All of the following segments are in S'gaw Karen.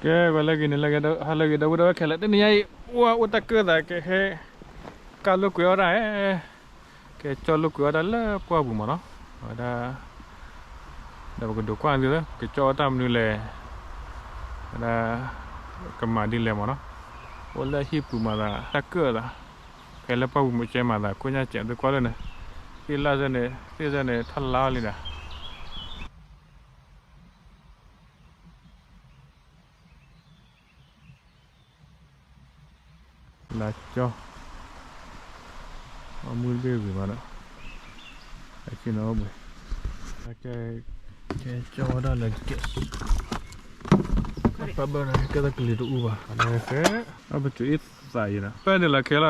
ကဲ ဂီၤလၢအဂ့ၤ နံၤလၢအဂ့ၤ ဟါလၢအဂ့ၤ ဒီပုၢ်ဒီဝဲၢ်ခဲလၢာ် တနံၤညါအံၤ အိၣ်တၢ်ကၢၣ်သး ကဟဲ ကၢ်လိာ်ကွဲအီၣ်တၢ် ကဟဲကၠီလိာ်ကွဲအီၣ်တၢ်လၢပှၢ်ပူၤမးနီၤ, အဝဲဒၣ် ဒီးပကဒိးကွၢ်သုလၢ ပကကၠီအီၣ်တၢ်မနုၤလဲၣ်, ဝဲဒၣ် ကမၤဒ်လဲၣ်မးနီၤ, အိၣ်လၢဟံၣ်ပူၤမၤသး တၢ်ကၢၣ်သး, ဖဲလၢပှၢ်ပူၤမ့ၢ်ကဲမၤသး ခိၣ်ညၣ်စဲးသုကွၢ်လၢန့ၣ်, သ့ၣ်လၣ်စဲန့ၣ် သ့ၣ်စဲန့ၣ် ထီၣ်လါအီၤလံဒၣ် လါကၠီ, အမုၢ်တဘ့ၣ်ဂ့ၤမးဒီး, အဆ့ၣ်နီၤအိၣ်ဘှံး, ကဲ ကဲကၠီဝဲဒၣ်လၢ gas, ပဘၣ်န့ၣ် ကဲသးကလံၤတအူဘၣ်, အပစိၤအ့ၣ်သးယံၤဒီး ပၢၢ်န့ၣ်လီၤခဲလီ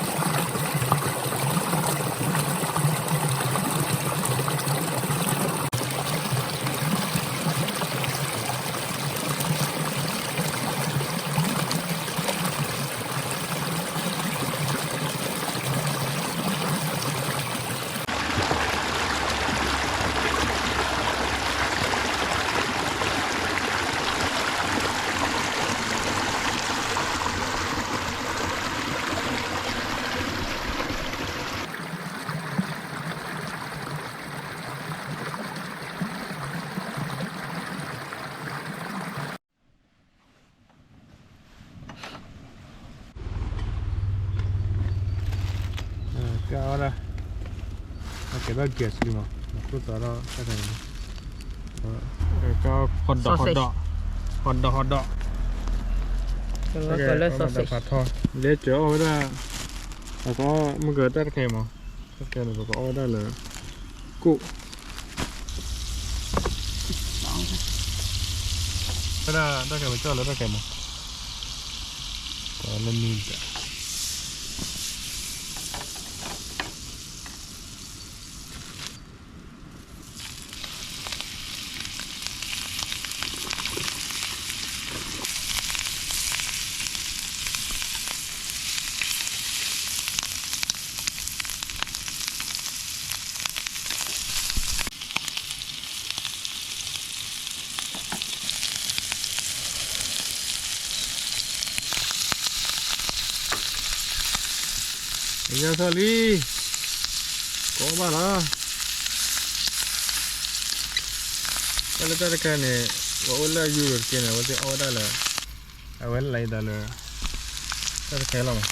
ၤဒီး ပစိၤအ့ၣ်လၢၤဒီး ကၢ်ဝဲဒၣ်, အကဲဘၣ် gas လံမး, ခိၣ်သးထီၣ်တၢ်တမံၤ, ဟီၣ်ဒီးဟီၣ်ဒီး, ဟီၣ်ဒီးဟီၣ်ဒီး, ဖးထီ, လဲၤစၢၤအီၣ်ဝဲဒၣ်, ပကအီၣ်မုၢ်ကတၢၢ်တခါအံၤမး, တၢ်တခါန့ၣ် ပကအီၣ်ဝဲဒၣ်လၢ ကိၣ် ဝဲဒၣ်တၢ်ခဲမး ကၠီၣ်လၢတၢ်ခဲမး, လၢမံၤတၢ် ညါထီၣ်လံ, ကိးဘၣ်လီၤ, တၢ်လၢတၢ်တခါန့ၣ် ပှၤအိၣ်လၢယူရိၤတက့ၢ်န့ၣ် အဝဲသ့ၣ်အီၣ်ဝဲဒၣ်လၢ အဝဲလၢယသးလၢ တၢ်တခါလီၤမး.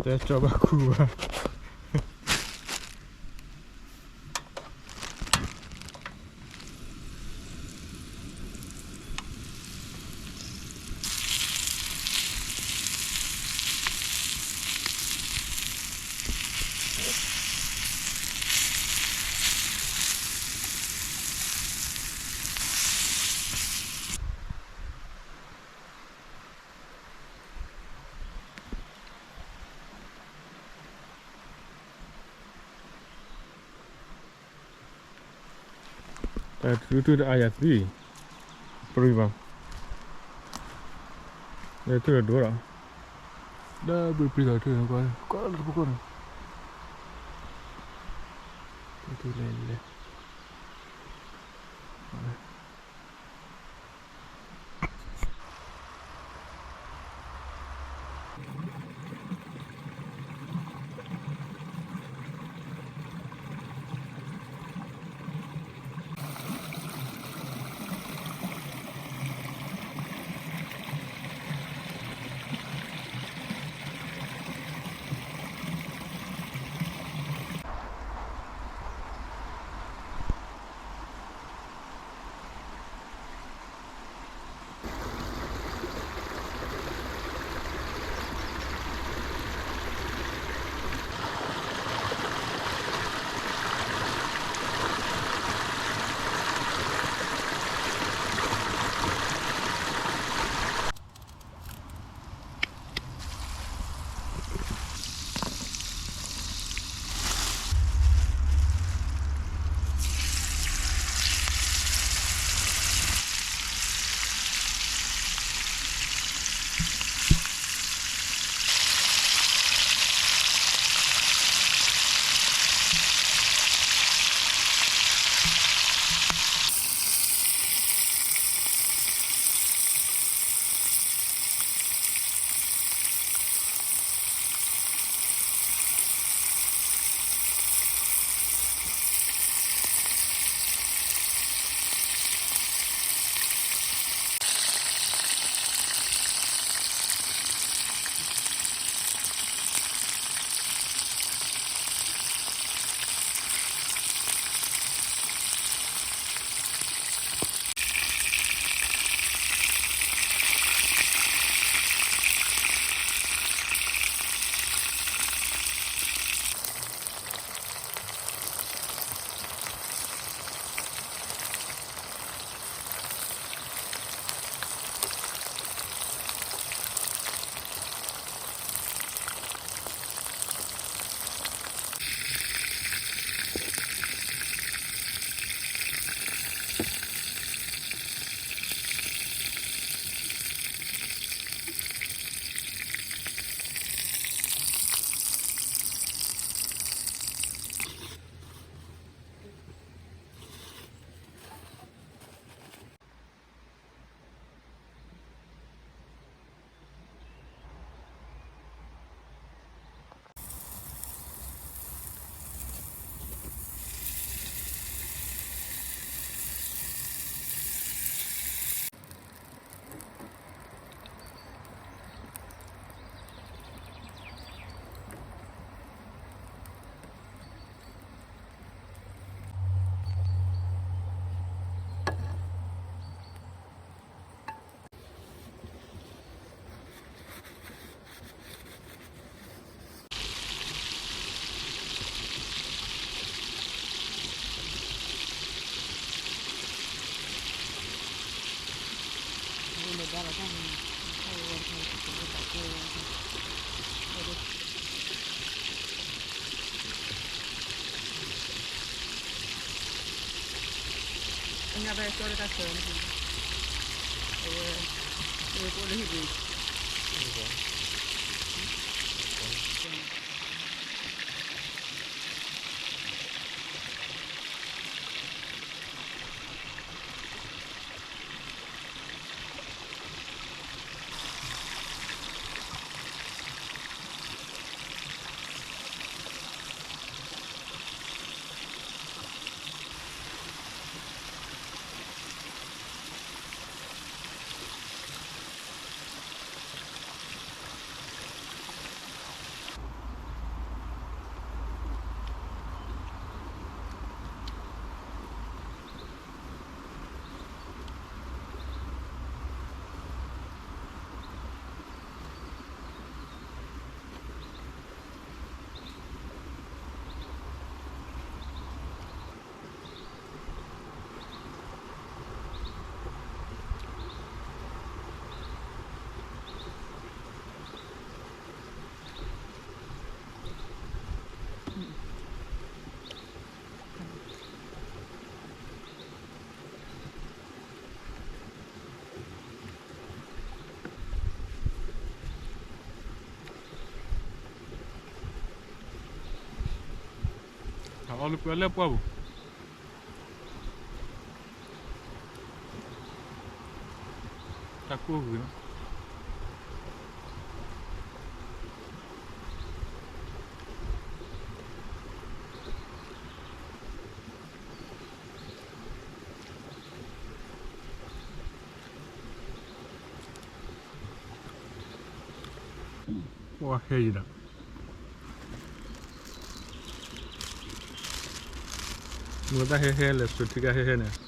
တဲကၠီဘၣ်ခူဘၣ်. တၢ်ထူထူတအါယၤသံ, ပရံဘၣ်, လၢထူလၢဒိၣ်ဒီး, ဒီးဘုးပျံၤသးတထူၣ်န့ၣ် ကွၢ်လၢတဖီခိၣ်န့ၣ်, တထူၣ်လဲၣ်လဲၣ်. အီၣ်လၢပှဲၤလၢပှၢ်ပူၤ, တၢ်ကိၢ်ဂုၤနီၤ. ပှၤဟဲယံၤဒီး, မ့ၢ်တၢ်ဟဲဟဲလဲၤစိာ်ထံကါဟဲဟဲန့ၣ်.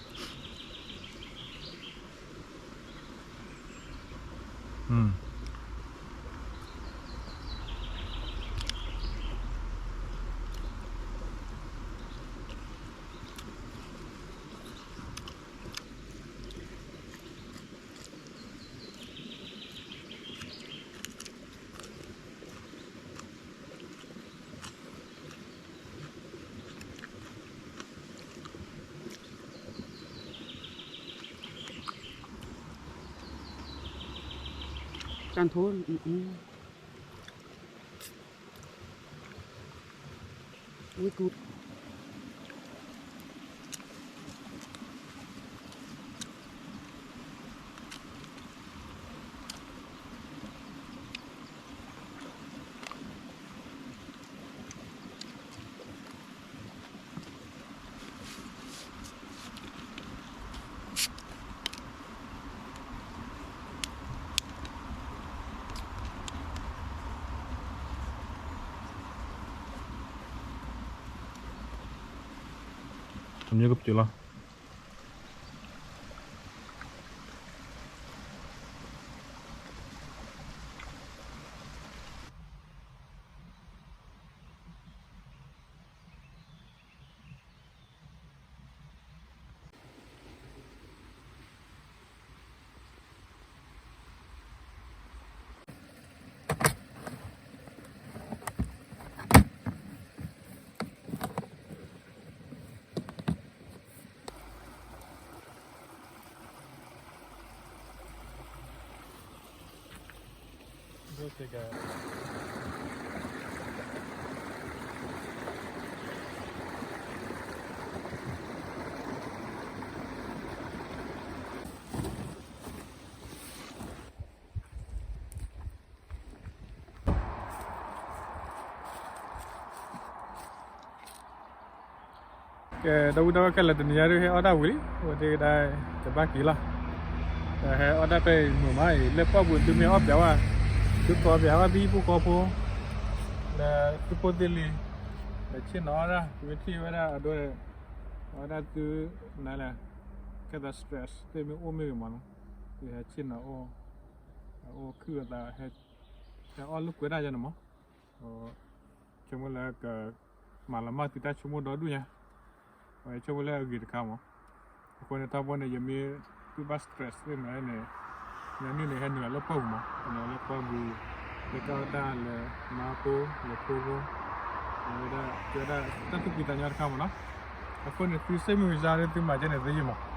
ကဲ ဒီပုၢ်ဒီဝဲၢ်ခဲလၢာ် တနံၤညါဒုး ဟဲအီၣ်တၢ်ဝံၤလံ အဝဲသ့ၣ်ကဒါ တဘၣ်က့ၤလီၤ. ဟဲအီၣ်တၢ်ဖဲအံၤမုာ်မးအံၤ လၢပှၢ်ပူၤသုမ့ၢ်အီၣ်ပၠးဝဲ သုကိးပၠးဝဲသုဟံၣ်ဖိဃီဖိ လၢသုဖိသ့ၣ်လံၤ လဲၤဆ့ၣ်နီၤအီၣ်တၢ် သုမ့ၢ်ထံၣ်ဝဲဒၣ်အဒိ အဝဲဒၣ်သု နလဲၣ် ကဲသး stress သ့ၣ်မ့ၢ်အိၣ်မ့ၢ်ဂ့ၤမးနီၤ သုဟဲဆ့ၣ်နီၤအီၣ် အအိၣ်ခုၣ်အသး ဟဲအီၣ်လိာ်ကွဲတၢ်ယါန့ၣ်မး ဆိကမိၣ်လၢကမၤလီၤမၢ်သုတၢ်ဆိကမိၣ်ဒီဒူၣ်ညါ အဝဲဆိကမိၣ်လၢအဂ့ၤတခါမး. အဃိန့ၣ် ထီဘိန့ၣ် ယမ့ၢ်သုဘၣ် stress သ့ၣ်မးန့ၣ် ယၤန့ၣ်န့ၣ် ဟဲနုာ်လီၤလၢပှၢ်ပူၤမး ဟဲနုာ်လီၤလၢပှၢ်ပူၤ လဲၤကၢ်ဝဲဒၣ်လဲၤမါဖိ လဲၤဖိဖိ ဝဲဒၣ် ကဲဝဲဒၣ်တၢ်သူၣ်ဖှံသးညီတခါမးနီၤ. အဃိန့ၣ် သုစ့ၣ်မုၢ်စါလၢသုမၤကဲန့ၣ် သုယံာ်မး